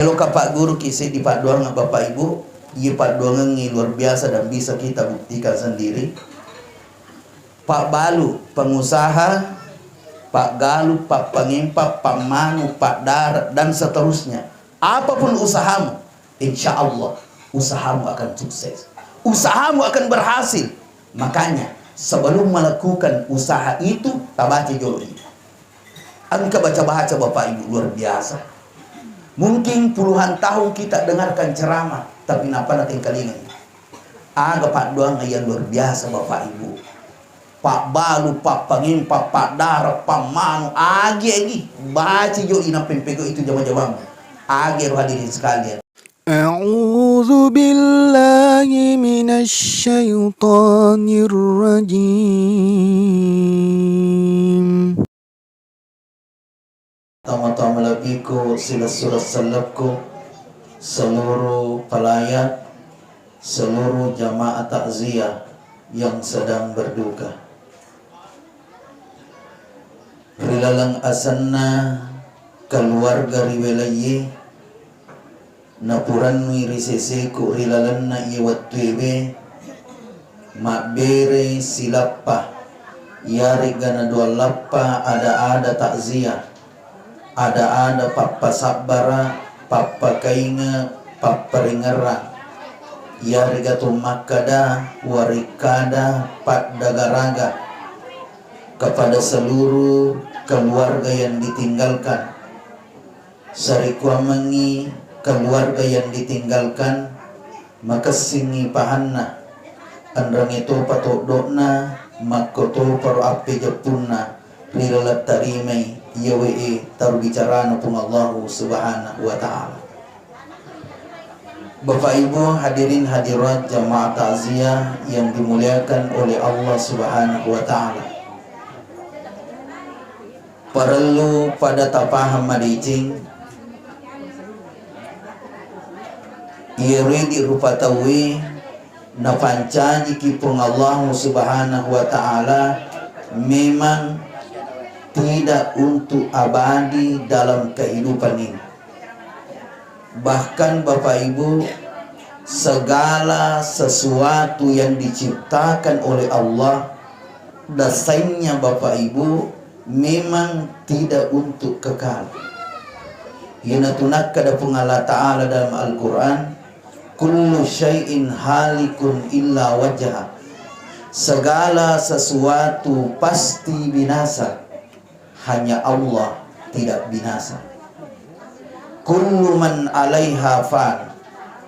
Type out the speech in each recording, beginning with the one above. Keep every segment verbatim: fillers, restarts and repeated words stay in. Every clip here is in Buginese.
Eloka pagguruki seddi paddoangeng, Bapak Ibu, iye paddoangengnge luar biasa dan bisa kita buktikan sendiri. Pabbalu, pengusaha, paggalu, pappangempa, pammanu, paddara, dan seterusnya. Apapun usahamu, insya Allah usahamu akan sukses. Usahamu akan berhasil. Makanya, sebelum melakukan usaha itu, tabaca jolo ini. Engka baca-baca, Bapak Ibu, luar biasa. Mungkin puluhan tahun kita dengarkan ceramah, tapi napana tengkalingai. Aga paddoang yang luar biasa, Bapak Ibu. Pabbalu, pappangempa, paddara, pammanu, agi-agi. Baca jo ina pempego itu jama-jamamu. Agi ro hadirin sekalian. أعوذ بالله من الشيطان الرجيم. Tama-tama malebbiku, silessureng sellepku, seluruh pelayat, seluruh jamaah takziah yang sedang berduka. Ri laleng asenna keluarga ri welaiye, napurannui ri seseku ri lalenna iye wettuewe, mabbere silappa, iyaregga naduallappa ada-ada takziah, ada-ada pappasabbara, pappakainge, papparingerrang, iyaregga to makkada, warekkada, paddagaraga kepada seluruh keluarga yang ditinggalkan. Sarikuammengngi keluarga yang ditinggalkan, makessingngi pahanna, enrengnge topa toddo'na, makkotoparo appejeppunna ri laleng tarimai iyawe'e taru bicarana Puang Allahu Subhanahu wa Ta'ala. Bapak Ibu hadirin hadirat jamaah takziah yang dimuliakan oleh Allah Subhanahu wa Ta'ala. Parellu pada tapahang madeceng, iyaro idi rupa tauwe napancajiki Puang Allahu Subhanahu wa Ta'ala memang tidak untuk abadi dalam kehidupan ini. Bahkan, Bapak Ibu, segala sesuatu yang diciptakan oleh Allah, desainnya, Bapak Ibu, memang tidak untuk kekal. Iyanatu nakkeda Puang Allah Ta'ala dalam Al-Quran, "Kullu syai'in halikun illa wajha." Segala sesuatu pasti binasa, hanya Allah tidak binasa. "Kullu man alaiha fan,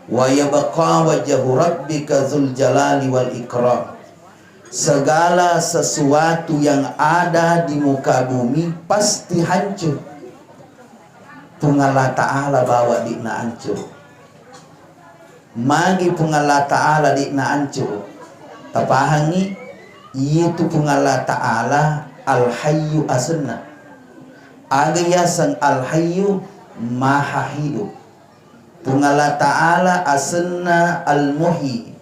wa yabqa wajhu rabbika dzul jalali wal ikram." Segala sesuatu yang ada di muka bumi pasti hancur. Puang Allah Ta'ala bawa de'na hancur. Magi Puang Allah Ta'ala de'na hancur? Tapahangngi, iyatu Puang Allah Ta'ala Al-Hayyu asenna. Aga yaseng Al-Hayyu? Maha hidup. Puang Allah Ta'ala asenna Al-Muhyi.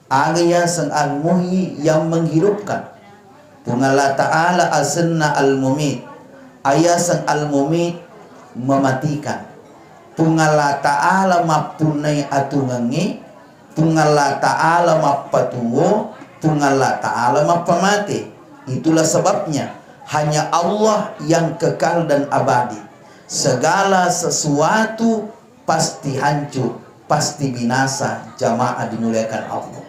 Aga yaseng Al-Muhyi? Yang menghidupkan. Puang Allah Ta'ala asenna Al-Mumit. Ayaseng Al-Mumit? Mematikan. Puang Allah Ta'ala mappunnai atungengnge, Puang Allah Ta'ala mappatuwo, Puang Allah Ta'ala mappamate. Itulah sebabnya hanya Allah yang kekal dan abadi. Segala sesuatu pasti hancur, pasti binasa, jamaah dimuliakan Allah.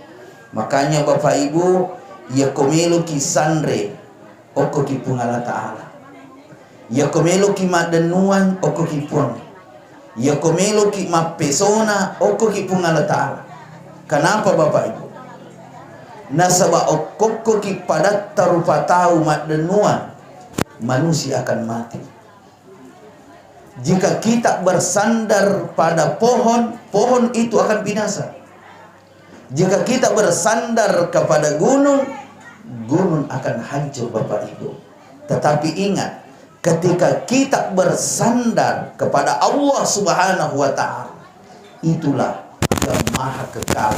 Makanya Bapak Ibu, yakko meloki sanre, okkoki Puang Allah Ta'ala. Yakko meloki maddennuang, okkoki Puang. Yakko meloki mappesona, okkoki Puang Allah Ta'ala. Kenapa Bapak Ibu? Nasaba okkokkoki padatta rupa tau maddennuang, manusia akan mati. Jika kita bersandar pada pohon, pohon itu akan binasa. Jika kita bersandar kepada gunung, gunung akan hancur, Bapak Ibu. Tetapi ingat, ketika kita bersandar kepada Allah Subhanahu wa Ta'ala, itulah yang maha kekal,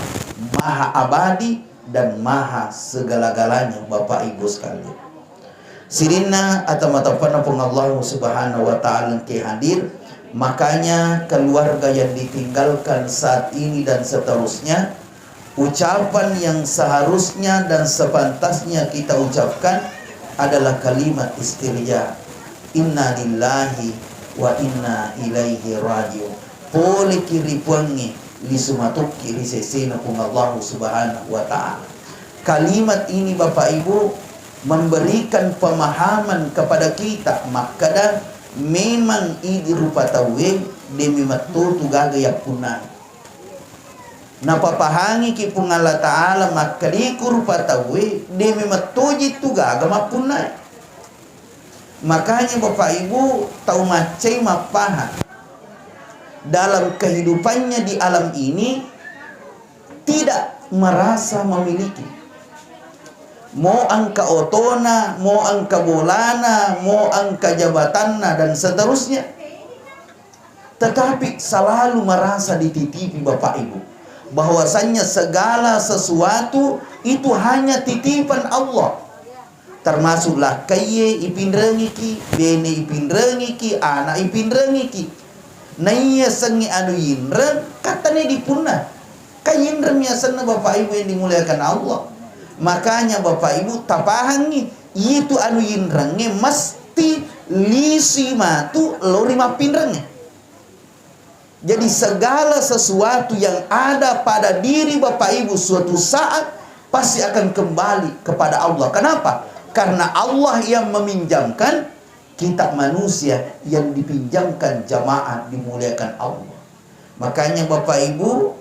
maha abadi, dan maha segala-galanya, Bapak Ibu sekalian. Sininna ata matappanna Puang Allah Subhanahu wa Ta'ala engke hadir, Makanya, keluarga yang ditinggalkan saat ini dan seterusnya, ucapan yang seharusnya dan sepantasnya kita ucapkan adalah kalimat istirja, "Inna lillahi wa inna ilaihi raji'un." Poleki ri Puangnge, lisu matukki ri sesena Puang Allahu Subhanahu wa Ta'ala. Kalimat ini, Bapak Ibu, memberikan pemahaman kepada kita, makkeda, memang idi rupa tauwe de memetto tu gaga yappunnai. Napapahangiki Puang Allah Ta'ala makkeda iku rupa tauwe de memettoji tu gaga mappunnai. Makanya, Bapak Ibu, tau maccai mappahang dalam kehidupannya di alam ini tidak merasa memiliki. Mo engka otona, mo engka bolana, mo engka jabatanna, dan seterusnya. Tetapi selalu merasa dititipi, Bapak Ibu, bahwasanya segala sesuatu itu hanya titipan Allah. Termasuk lakkaiye ipinrengiki, bene ipinrengiki, anak ipinrengiki. Naiya sengnge anu yinreng, kattane dipunna. Ka yinreng mi asenna, Bapak Ibu yang dimuliakan Allah. Makanya, Bapak Ibu, tapahangngi, itu anu yinrengnge mesti lisi matu lori mappinrengnge. Jadi, segala sesuatu yang ada pada diri Bapak Ibu suatu saat pasti akan kembali kepada Allah. Kenapa? Karena Allah yang meminjamkan, kita manusia yang dipinjamkan, jamaah dimuliakan Allah. Makanya, Bapak Ibu,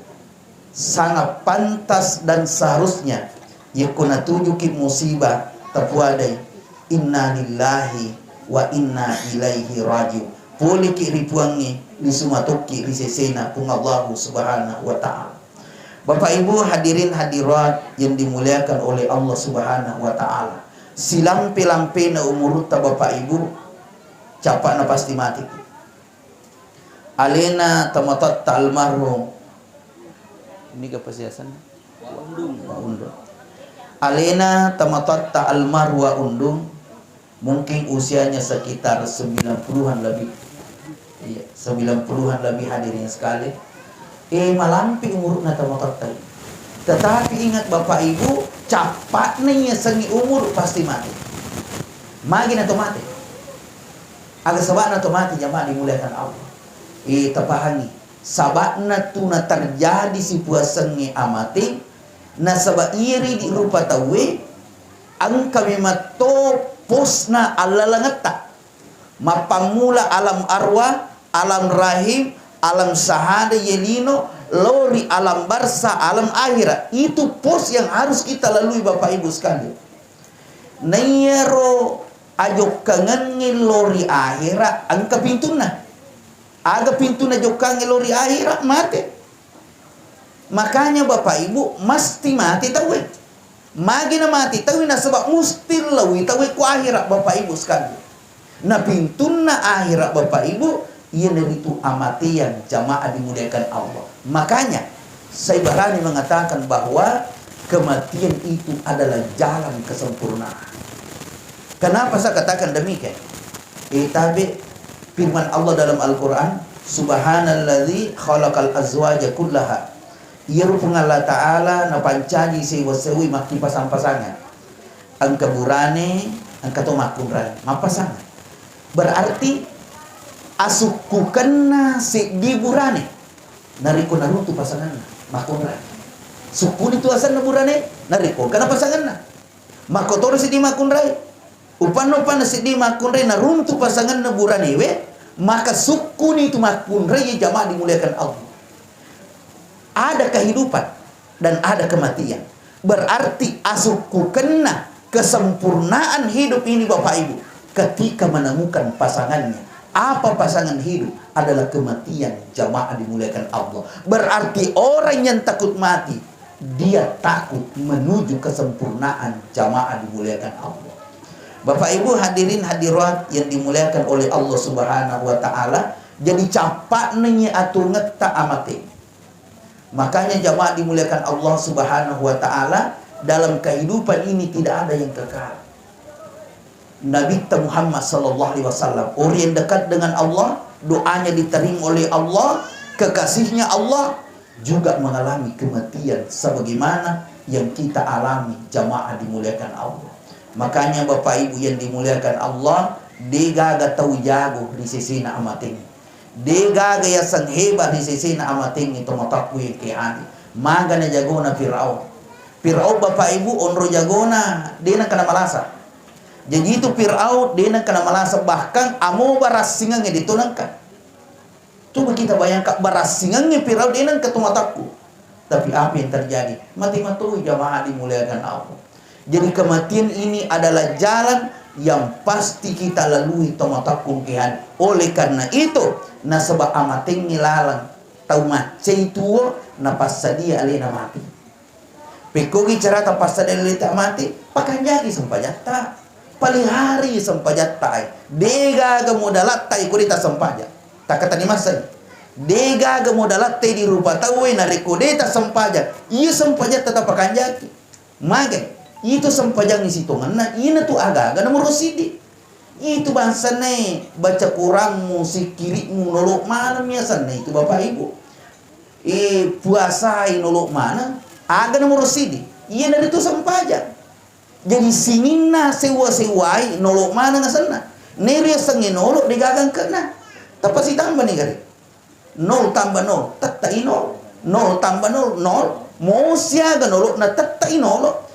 sangat pantas dan seharusnya yakko natujuki musibah, tapuadai, "Inna lillahi wa inna ilaihi raji'un." Poleki ri Puangnge, lisu matokki ri sesena Puang Allahu Subhanahu wa Ta'ala. Bapak Ibu hadirin hadirat yang dimuliakan oleh Allah Subhanahu wa Ta'ala, silampe-lampena umurutta Bapak Ibu, cappa'na pasti mati. Alena tomatoatta almarhum, ini apa sih asenna? Wa Undung. Wa Undung. Alena tomatoatta almarhum Wa Undung, mungkin usianya sekitar sembilan puluhan lebih. Iya, sembilan puluhan lebih, hadirin sekali. Eh, malampe umurna tomatoatta. Tetapi ingat, Bapak Ibu, cappa'na yasengnge umur pasti mati. Magi na to mate? Aga saba'na to mate, jamaah dimuliakan Allah? Eh, tapahangi. Saba'na tu naterjadi sipuasengnge amate, nasaba iri di rupa tauwe, engka memetto posna allalengetta. Mappammula alam arwah, alam rahim, alam sahada, ye lino, lao ri alam barsa, alam akhirat. Itu pos yang harus kita lalui, Bapak Ibu sekalian. Naiyaro ajokkangengnge lao ri akhirat, engka pintunna. Aga pintunna jokkangnge lao ri akhirat? Mate. Makanya, Bapak Ibu, mesti mati tauwe. Magi na mati tauwe? Nasaba musti laoi tauwe ku akhirat, Bapak Ibu sekalian. Na pintunna akhirat, Bapak Ibu, iyanaritu amatean, jamaah dimuliakan Allah. Makanya, saya berani mengatakan bahwa kematian itu adalah jalan kesempurnaan. Kenapa saya katakan demikian? Eh, tabe firman Allah dalam Al-Quran, "Subhanalladzi khalaqal azwaja kullaha." Iyaro Puang Allah Ta'ala napancaji sewa-sewai makkipasang-pasangan. Engka burane, engka to makkunrai, mappasangan. Berarti asukkukenna seddi burane, narekko naruntu pasanganna, makkunrai. Sukkuni tu asenna burane, narekko engkana pasanganna. Makkotoro seddi makkunrai. Upanna-upanna seddi makkunrai naruntu pasanganna buranewe, maka sukkuni tu makkunrai, jamaah dimuliakan Allah. Ada kehidupan dan ada kematian. Berarti asukkukenna kesempurnaan hidup ini, Bapak Ibu, ketika menemukan pasangannya. Apa pasangan hidup? Adalah kematian, jamaah dimuliakan Allah. Berarti orang yang takut mati, dia takut menuju kesempurnaan, jamaah dimuliakan Allah. Bapak Ibu hadirin hadirat yang dimuliakan oleh Allah Subhanahu wa Ta'ala, jadi cappa'na iyatu ngetta amate. Makanya, jamaah dimuliakan Allah Subhanahu wa Ta'ala, dalam kehidupan ini tidak ada yang kekal. Nabitta Muhammad sallallahu alaihi wasallam, orang yang dekat dengan Allah, doanya diterima oleh Allah, kekasihnya Allah, juga mengalami kematian sebagaimana yang kita alami, jamaah dimuliakan Allah. Makanya Bapak Ibu yang dimuliakan Allah, degaga tau jago ri sesena amatengnge. Degaga yaseng heba ri sesena amatengnge tomatoakku yang kehadi. Magana jagona Firaun. Firaun Bapak Ibu onro jagona, de nengka namalasa. Jaji itu Firaun de nengka namalasa, bahkan amo barassingengnge de to nengka. Coba kita bayangkan, barassingengnge Firaun de nengka tomatoakku. Tapi apa yang terjadi? Mati matoi jamaah dimuliakan Allah. Jadi kematian ini adalah jalan yang pasti kita lalui tomatoakku kehadi. Oleh karena itu, nasaba amatengnge laleng tau maccai tuo, napassadia alena mati. Pekkogi carata passadai leta mate, pakanjaki sempajatta. Palihari sempajatta ai. Degaga modalatta iko de tasempaja. Takkatani massai. Degaga modalatta di rupa tauwe narekko de tasempaja. Iya sempajatta tapakanjaki. Magai. Itu sempajangngi sitongenna, ina tu agaga nomoro siddi. Itu bangsanna e, baca Quranmu, sikkiri'mu, nolo maneng miasanna itu Bapak Ibu. Eh, puasai nolo maneng, aga nomoro siddi? Iyanaritu sempajang. Jadi sininna sewwa-sewwai nolo maneng asenna. Nero yasengnge nolo degaga engke'na. Tappa sitambani gare. Nol tambah nol, tette'i nol. Nol tambah nol, nol. Mo siaga nolo'na tette'i nolo.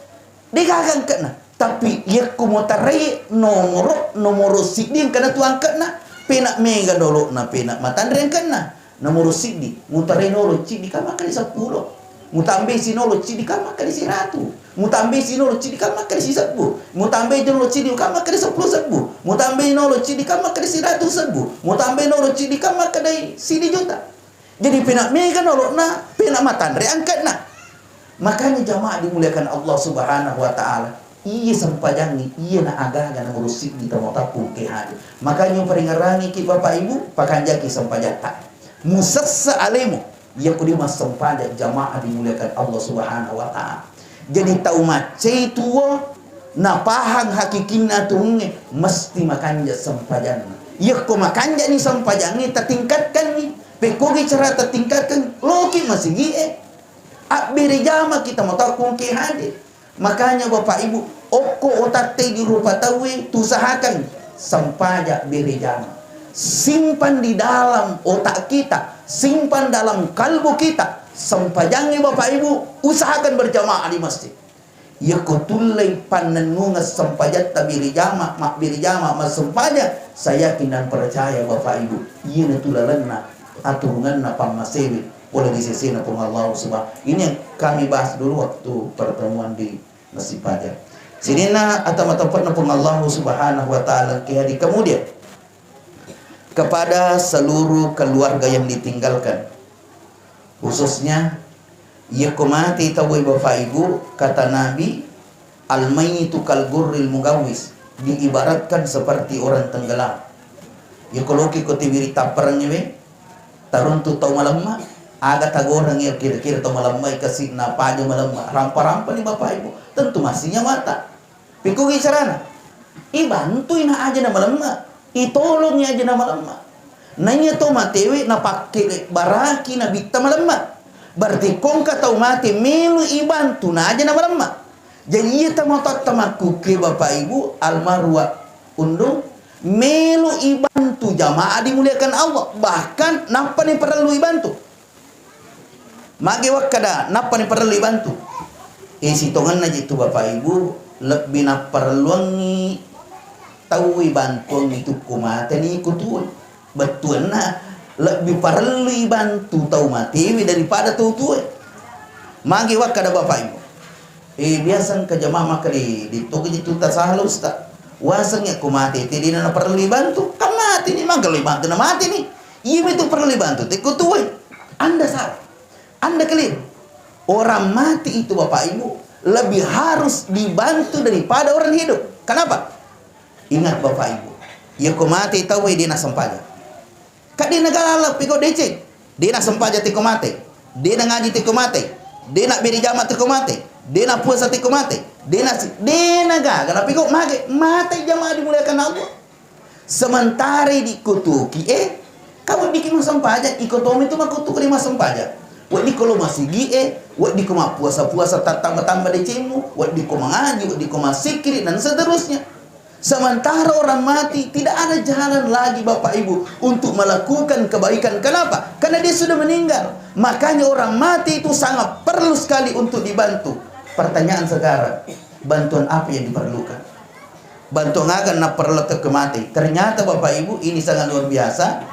Degaga engke'na. Tapi yakko mutarai nomoro, nomoro siddi engkana tu angke'na. Pena mega nolo'na, pena matanre engke'na. Nomoro siddi, mutarai nolo ciddi kan makkeda seppulo. Mutambai sinolo ciddi kan makkeda siratu. Mutambai sinolo ciddi kan makkeda sisebbu. Mutambai nolo ciddi kan makkeda seppulo sebbu. Mutambai nolo ciddi kan makkeda siratu sebbu. Mutambai nolo ciddi kan makkeda siddi juta. Jadi pena mega nolo'na, pena matanre angke'na. Makanya jamaah dimuliakan Allah Subhanahu wa Ta'ala, iya sempajangngi, iya na agaga nomoro siddi tomatoakku engke hadir. Makanya uparingerangiki Bapak Ibu, pakanjaki sempajatta. Musessa alemu, iya kudi massempajang jamaah dimuliakan Allah Subhanahu wa Ta'ala. Jadi tau maccai tuo, napahang hakikinna turungnge, mesti makanja sempajanna. Yakko makanjani sempajangnge, tatingkatkanni. Pekkogi cara tatingkatkan, loki masigi'e. Abbere jama kita matoakku engke hadir. Makanya Bapak Ibu, okko otatte di rupa tauwe, tusahakan sempaja bere jama. Simpan di dalam otak kita, simpan dalam kalbu kita, sempajangnge Bapak Ibu, usahakan berjamaah di masjid. Yakko tullei pannennungeng sempajatta bere jama, mabbere jama, massempajang, saya yakin dan percaya Bapak Ibu, iyanatu lalenna aturungenna pammasewe pole ri sesena Puang Allah Subhanahu. Ini yang kami bahas dulu waktu pertemuan di Masih Paja. Sininna ata matappe'na Puang Allah Subhanahu wa Ta'ala, engke hadir. Kemudian, kepada seluruh keluarga yang ditinggalkan, khususnya, yakko mate tauwe Bapak Ibu, kata Nabi, "Al-mayyitu kal gurril mugawwis," diibaratkan seperti orang tenggelam. Yakko loki ko tiwiri tapperengnge we, taruntu tau malemma, aga tagoreng iya kira-kira tau malemma, ikasi'na paja malemma, rampa-rampani Bapak Ibu, tentu masih nyawata. Pekkogi carana? Ibantui na aja na malemma, itolongi aja na malemma. Naiya to matewe napakkele baraki nabitta malemma. Berarti kongka tau mate melo ibantu na aja na malemma. Jadi iya tau matoatta makkukke Bapak Ibu almarhum Undung melo ibantu jamaah dimuliakan Allah, bahkan nappani parellu ibantu. Magi wakkada, nappani parellu ibantu. Eh, sitongenna jitu Bapak Ibu, lebbi napparelluangngi tauwe bantuangngi tukku mateni ku tuwe. Bettuanna, lebbi parellu ibantu tau matewe daripada tau tuwe. Magi wakkada Bapak Ibu. Eh, biasa engka jamaah makkeda, "Di, di toki jitu tasala, Ustaz. Waseng yakko mate te dena naparellu ibantu. Kan mate ni, mangkelo ibantu na mate ni. Iya mitu parellu ibantu, te ko tuwe." Anda salah. Anda keliru. Orang mati itu, Bapak Ibu, lebih harus dibantu daripada orang hidup. Kenapa? Ingat, Bapak Ibu, yakko mate tauwe, de nassempajang. Ka de nagala piko deceng. De nassempajang teko mate. De nangaji teko mate. De nabbere jama teko mate. De napuasa teko mate. De nasi-, de nagaga napiko mage. Mate jamaah dimuliakan Allah. Sementara di kutuki, eh, Ka weddikki massempajang, iko tommi tu makkuttu ko de massempajang. Weddikko lo masigi'e, weddikko mappuasa-puasa tattamba-tamba decengmu, weddikko mangaji, weddikko massikkiri, dan seterusnya. Sementara orang mati, tidak ada jalan lagi, Bapak Ibu, untuk melakukan kebaikan. Kenapa? Karena dia sudah meninggal. Makanya orang mati itu sangat perlu sekali untuk dibantu. Pertanyaan sekarang, bantuan apa yang diperlukan? Bantuan aga napparellu tau mate? Ternyata, Bapak Ibu, ini sangat luar biasa.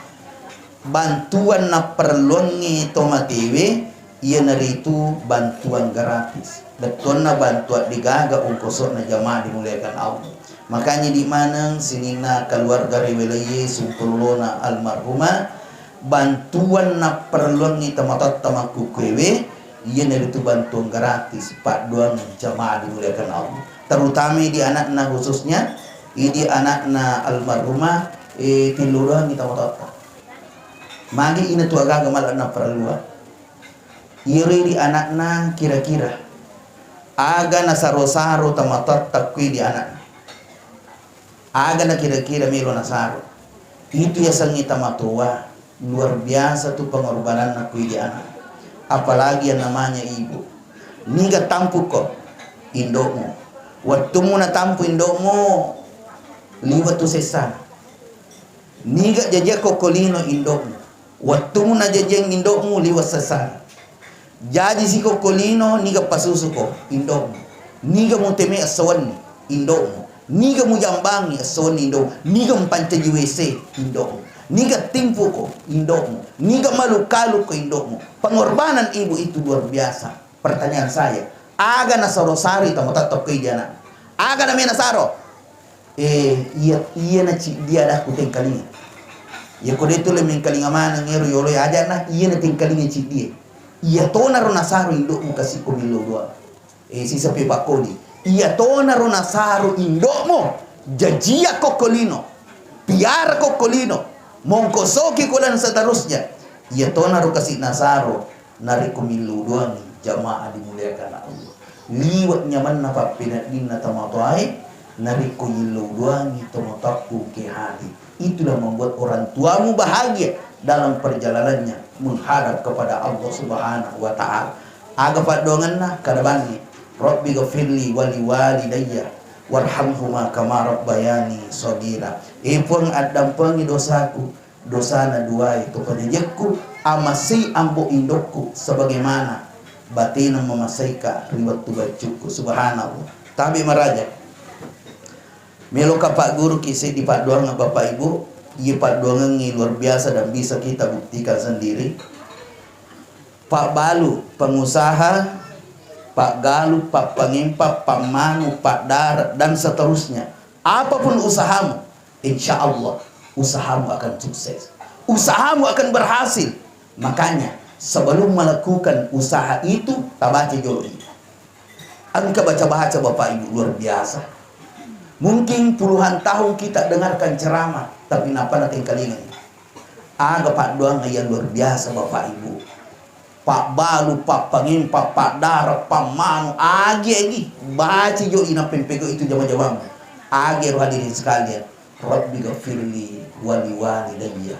Bantuan napparelluangngi to matewe, iyanaritu bantuan gratis. Bettuanna bantuan degaga ongkoso'na, jamaah dimuliakan Allah. Makanya di maneng sininna keluarga ri walaiye sumpulolona almarhumah, bantuan napparelluangngi tomatoatta makkukkuewe, iyanaritu bantuan gratis, paddoang, jamaah dimuliakan Allah. Terutama di anakna, khususnya di anakna almarhumah, eh, tilludoangngi tomatoatta. Magi ina tu agaga mala napparelluang. Iyaro di anakna kira-kira aga nasaro-saro tomatoatta kui di anakna. Aga na kira-kira melo nasaro. Itu yasengnge tomatoa, luar biasa tu pengorbananna kui di anak. Apalagi yang namanya ibu. Niga tampukko indo'mu. Wettummu natampu indo'mu, liwa tu sessana. Niga jajiakko kolino indo'mu. Wettummu najajiang indo'mu, liwa sessana. Jaji sikokko lino, niga pasusuko indo'mu. Niga muteme essowenni indo'mu. Niga mujambangi essowenni indo'mu. Niga mupancaji W C indo'mu. Niga timpuko indo'mu. Niga malukalukko indo'mu. Pengorbanan ibu itu luar biasa. Pertanyaan saya, aga nasaro-saroi tomatoatta kui di anak? Aga namena saro? Eh, iya, iyana ciddi adakku tengkalinga. Iya ko de tu le mengkalinga maneng ero yolo aja na, iyana tengkalinga ciddie. Iya tonaro nasaro indo'mu kasi ko millau doang. Eh, sisa pe pakkodi. Iya tonaro nasaro indo'mu, jajia kokko lino, piara kokko lino, mongkosoki ko dan seterusnya. Iya tonaro kasi nasaro. Narekko millau doangi, jamaah dimuliakan Allah, liwa' nyamanna pappeneddinna tomatoae, narekko yillau doangi tomatoakku engkae hati. Itulah membuat orang tuamu bahagia dalam perjalanannya menghadap kepada Allah Subhanahu wa Ta'ala. Aga paddoangenna? Kada bangi, Rabbi ghafirli wali walidayya warhamhuma kama rabbayani shaghira. E Puang, addampengi dosaku, dosana duae to pajajikku, amasei ambo indokku sebagaimana batena mamaseika ri wettu baccukku. Subhanallah. Tabe maraja. Meloka pagguruki seddi paddoangeng, Bapak Ibu. Iye paddoangengnge luar biasa dan bisa kita buktikan sendiri. Pabbalu, pengusaha, paggalu, pappangempa, pammanu, paddara, dan seterusnya. Apapun usahamu, insya Allah, usahamu akan sukses. Usahamu akan berhasil. Makanya, sebelum melakukan usaha itu, tabaca jolo. Engka baca-baca, Bapak Ibu, luar biasa. Mungkin puluhan tahun kita dengarkan ceramah, tapi nappa natengkalingai. Aga paddoang yang luar biasa, Bapak Ibu. Pabbalu, pappangempa, paddara, pammanu, agi-agi. Baca jolo, nappa pego itu jama-jamamu. Agi ero hadirin sekalian. Rabbi ghafirli wali walidayya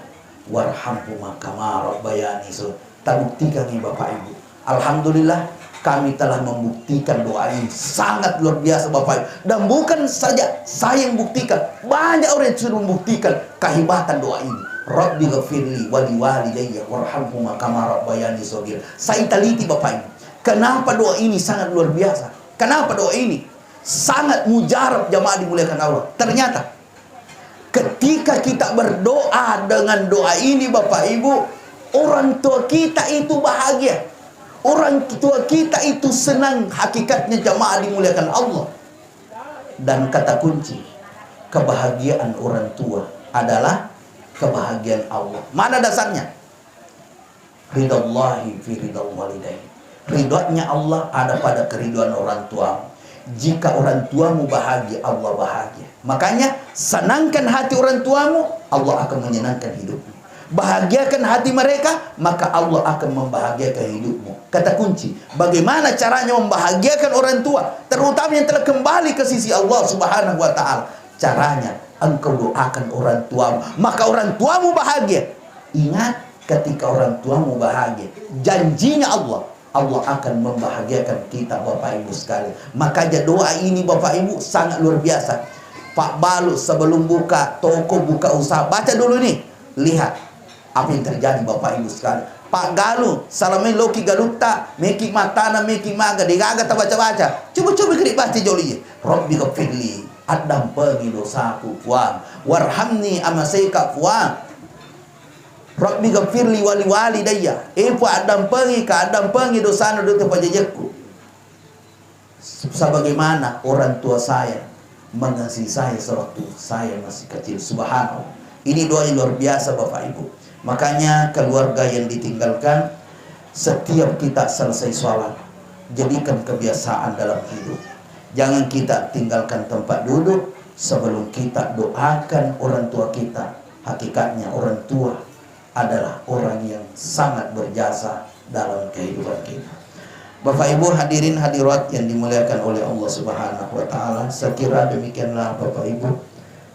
warhamhuma kama rabbayani shaghira. Tabuktikangi, Bapak Ibu. Alhamdulillah, kami telah membuktikan doa ini. Sangat luar biasa, Bapak Ibu. Dan bukan saja saya yang buktikan, banyak orang yang sudah membuktikan kehebatan doa ini. Rabbi ghafirli wali walidayya warhamhuma kama rabbayani shaghira. Saya teliti, Bapak Ibu. Kenapa doa ini sangat luar biasa? Kenapa doa ini sangat mujarab, jamaah dimuliakan Allah? Ternyata ketika kita berdoa dengan doa ini, Bapak Ibu, orang tua kita itu bahagia. Orang tua kita itu senang, hakikatnya, jamaah dimuliakan Allah. Dan kata kunci kebahagiaan orang tua adalah kebahagiaan Allah. Mana dasarnya? Ridallahi fi ridal walidain. Ridhonya Allah ada pada keriduan orang tuamu. Jika orang tuamu bahagia, Allah bahagia. Makanya, senangkan hati orang tuamu, Allah akan menyenangkan hidupmu. Bahagiakan hati mereka, maka Allah akan membahagiakan hidupmu. Kata kunci, bagaimana caranya membahagiakan orang tua, terutama yang telah kembali ke sisi Allah Subhanahu wa Ta'ala? Caranya, engkau doakan orang tuamu, maka orang tuamu bahagia. Ingat, ketika orang tuamu bahagia, janjinya Allah, Allah akan membahagiakan kita, Bapak Ibu sekalian. Makanya doa ini, Bapak Ibu, sangat luar biasa. Pak Balu, sebelum buka toko, buka usaha, baca dulu nih. Lihat apa yang terjadi, Bapak Ibu sekalian. Pak Galu, salamai loki galutta, meki matana, meki maga, degaga tabaca-baca. Coba-coba kiri baca joli. Rabbi ghafirli, addampengi dosaku, Puang. Warhamni, amaseka, Puang. Rabbi ghafirli wali walidayya. E Puang, addampengi ka, addampengi dosana, dosa pajajekku. Sebagaimana orang tua saya mengasihi saya sewaktu saya masih kecil. Subhanallah. Ini doa yang luar biasa, Bapak Ibu. Makanya keluarga yang ditinggalkan, setiap kita selesai sholat, jadikan kebiasaan dalam hidup. Jangan kita tinggalkan tempat duduk sebelum kita doakan orang tua kita. Hakikatnya orang tua adalah orang yang sangat berjasa dalam kehidupan kita. Bapak Ibu hadirin hadirat yang dimuliakan oleh Allah Subhanahu wa Ta'ala, saya kira demikianlah, Bapak Ibu,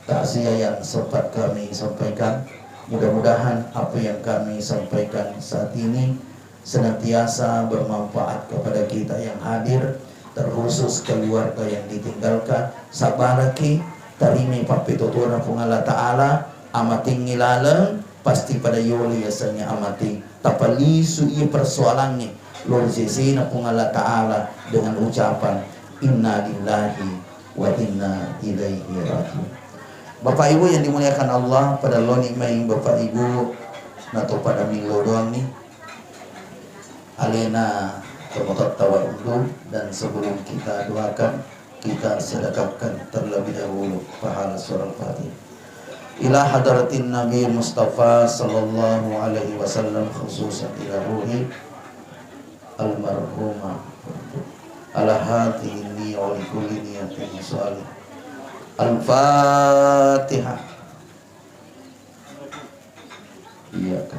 takziah yang sempat kami sampaikan. Mudah-mudahan apa yang kami sampaikan saat ini senantiasa bermanfaat kepada kita yang hadir, terkhusus keluarga yang ditinggalkan. Sabaraki, tarimi pappetotona Puang Allah Ta'ala, amatengngi laleng, pasti pada yolo yasengnge amateng. Tapalisu iya persoalangnge lao ri sesena Puang Allah Ta'ala dengan ucapan, "Inna lillahi wa inna ilaihi rajiun." Bapak Ibu yang dimuliakan Allah, pada loni mai Bapak Ibu, nato pada millo doangngi. Alena tomatoatta warundu, dan sebelum kita doakan, kita sedekahkan terlebih dahulu pahala surah Al-Fatihah. Ila hadratin Nabi Mustafa sallallahu alaihi wasallam, khususan ila ruhi almarhumah, ala hadhihi niyah wa li kulli niyatin salih. Al-Fatihah. Iyyaka